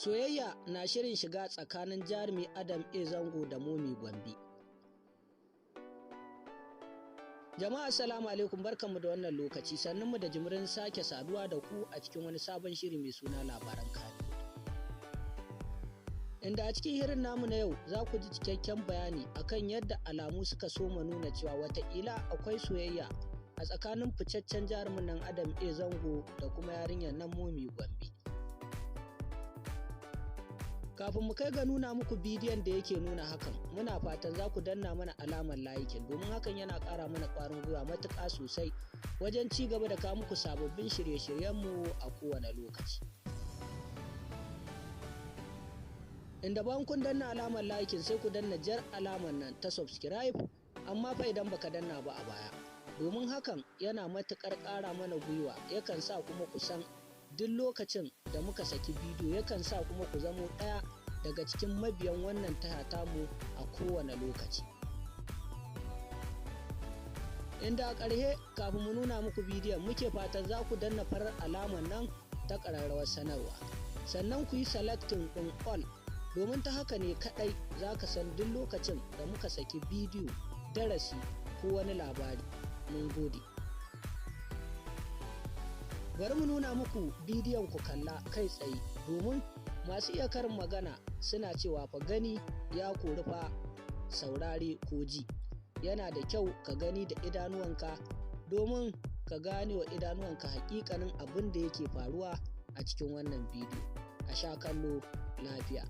Soyayya na shirin shiga tsakanin jarumi Adam A. Zango da Momi Gombe. Jama'a, assalamu alaikum, barkanmu da wannan lokaci, sannunmu da jimirin sake saduwa da ku a cikin wani sabon shiri mai suna Labaran Kano. Inda a cikin hirin namu na yau za ku ji cikakken bayani akan yadda alamu suka soma nuna cewa wataƙila akwai soyayya a tsakanin ficaccen jarumin nan Adam A. Zango da kuma yarinyar nan Momi Gombe. Kafin mu kai ga nuna muku bidiyon da yake nuna hakan, muna fatan za ku danna mana alamar liking, domin hakan yana ƙara mana ƙwarin gwiwa matuƙa sosai wajen ci gaba da kawo muku sababbin shirye-shiryenmu a kowane lokaci. Inda bayan kun danna alamar liking, sai ku danna jar alamar nan ta subscribe, amma fa idan baka danna ba a baya. Domin hakan yana matuƙar ƙara mana gwiwa, yakan sa kuma ku san duk lokacin da muka saki bidiyo, yakan sa kuma ku zamo ɗaya daga cikin mabiyan wannan taha tamu a kowane lokaci. Inda a ƙarshe, kafin mu nuna muku bidiyon, muke fatan za ku danna farar alamar nan ta ƙararrawar sanarwa. Sannan ku yi selecting ɗin all, domin ta haka ne kaɗai za ka san duk lokacin da muka saki bidiyo, darasi ko wani labari. Mun gode. Bari mu nuna muku bidiyon ku kalla kai tsaye, domin masu iya karin magana suna cewa fa gani ya kori fa saurare ko ji. Yana da kyau ka gani da idanuwanka domin ka gane wa idanuwanka hakikanin abin da yake faruwa a cikin wannan bidiyo. A sha kallo lafiya.